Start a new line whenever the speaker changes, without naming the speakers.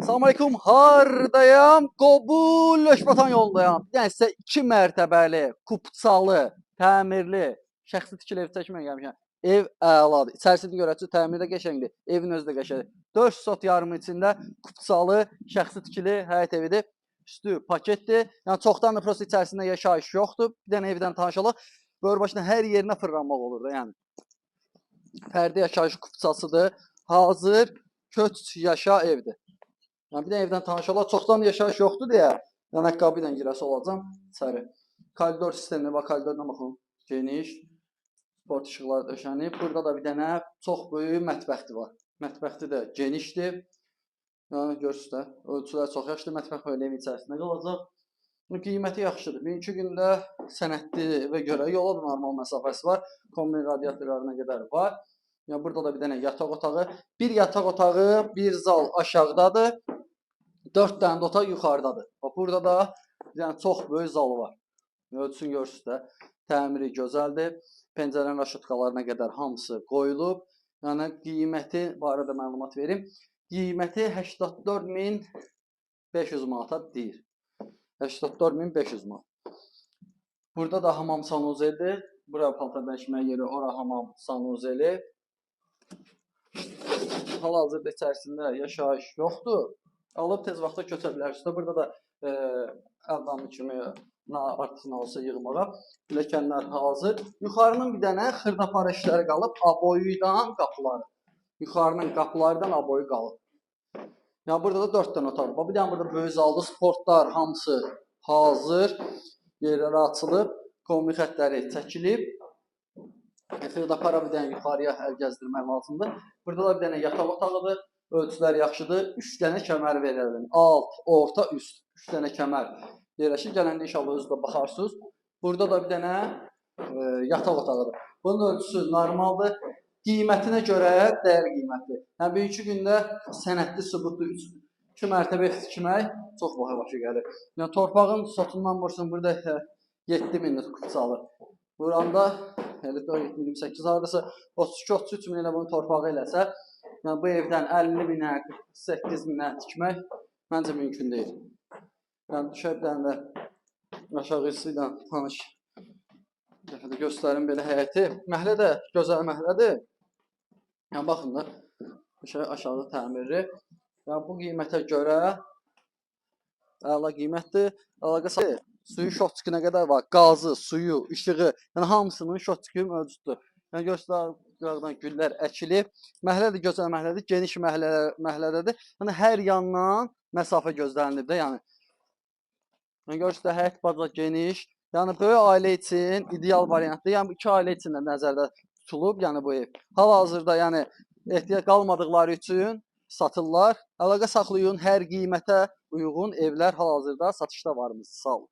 Salam aleykum, hardayam? Qobul Löşbatan yolundayam. Bir dənə sizə 2 mərtəbəli, kupçalı, təmirli, şəxsi tikili ev çəkməyə gəlmişəm. Ev əladır. İçərisini görərsiniz, təmiri də qəşəngdir. Evin özü də qəşəngdir. 4 sot yarımın içində kupçalı, şəxsi tikili həyət evidir. Üstü paketdir. Yəni çoxdan da prosta içərisində yaşayış yoxdur. Bir dənə evdən tanış olaq. Böyür başına hər yerinə fırlanmaq olur da, yəni. Fərdi yaşayış kupçasıdır. Hazır köç yaşa evdir. Yəni bir dənə evdən tanış olaq. Çoxdan yaşayış yoxdur deyə, yəni ayaqqabı ilə girəsi olacam içəri. Koridor sistemi, bax koridoruna baxın. Geniş. Sport işıqları döşənib. Burada da bir dənə çox böyük mətbəxti var. Mətbəxti də genişdir. Yəni görürsünüz də, ölçülər çox yaxşıdır. Mətbəx belə evin içərisində qalacaq. Qiyməti yaxşıdır. Bugünkü gündə sənədli evə görə yola da normal məsafəsi var. Kombi radiatorlarına qədər var. Yəni burada da bir dənə yataq otağı. Bir yataq otağı, bir zal aşağıdadır. 4 dənə də otaq yuxarıdadır. Bax burada da bir dənə çox böyük zalı var. Ölçüsünü görürsünüz də. Təmiri gözəldir. Pəncərənin raşotkalarına qədər hamısı qoyulub. Yəni qiyməti barədə məlumat verim. Qiyməti 84.500 manata deyir. 84.500 manat. Burada da hamam sanuzelidir. Bura paltar dəyişmə yeri, ora hamam sanuzeli. Hal-hazırda içərisində yaşayış yoxdur. Alıb tez vaxtda köçə bilərsiniz. Burada da əl kimi artıq nə olsa yığmağa pilləkənlər hazır. Yuxarının bir dənə xırdapara işləri qalıb, aboyu ilə qapıları. Yuxarının qapılarından aboyu qalıb. Yəni burada da 4 dənə otaq var. Bir dənə burada böyük zaldır, sportlar hamısı hazır. Yerləri açılıb, kombi xəttləri çəkilib. Xırdapara bir dənə yuxarıya əl gəzdirmək lazımdır. Burada da bir dənə yataq otağıdır. Ölçülər yaxşıdır. 3 dənə kəmər verelim. Alt, orta, üst. 3 dənə kəmər yerləşir. Gələndə inşallah özünüz də baxarsınız. Burada da bir dənə yataq otağıdır. Bunun ölçüsü normaldır. Qiymətinə görə dəyər qiymətli. Yəni bugünkü gündə sənədli, sübutlu 2 mərtəbə ev tikmək çox baha başa gəlir. Yəni torpağın sotundan vursun burada 7 minlik kupçalı. Vuranda elə 4, 28 hardasa 32-33 min elə bunu torpağı eləsə, yəni bu evdən 50 minə, 48 minə tikmək məncə mümkün deyil. Yəni düşə bir dənə də aşağı hissi ilə tanış dəfə də göstərim belə həyəti. Məhəllə də gözəl məhəllədir. Yəni baxın da aşağı təmirli. Yəni bu qiymətə görə əla qiymətdir. Əlaqə saxlayın. Suyu şotçuku nə qədər var? Qazı, suyu, işığı, yəni hamısının şotçuku mövcuddur. Yəni göstər qıraqdan güllər əkilib. Məhəllə də gözəl məhəllədir, geniş məhəllədədir. Yəni hər yandan məsafə gözlənilib də, yəni. Yəni görürsünüz də həyət baca geniş. Yəni böyük ailə üçün ideal variantdır. Yəni iki ailə üçün də nəzərdə tutulub, yəni bu ev. Hal-hazırda yəni ehtiyac qalmadıqları üçün satırlar. Əlaqə saxlayın, hər qiymətə uyğun evlər hal-hazırda satışda varımız. Sağ olun.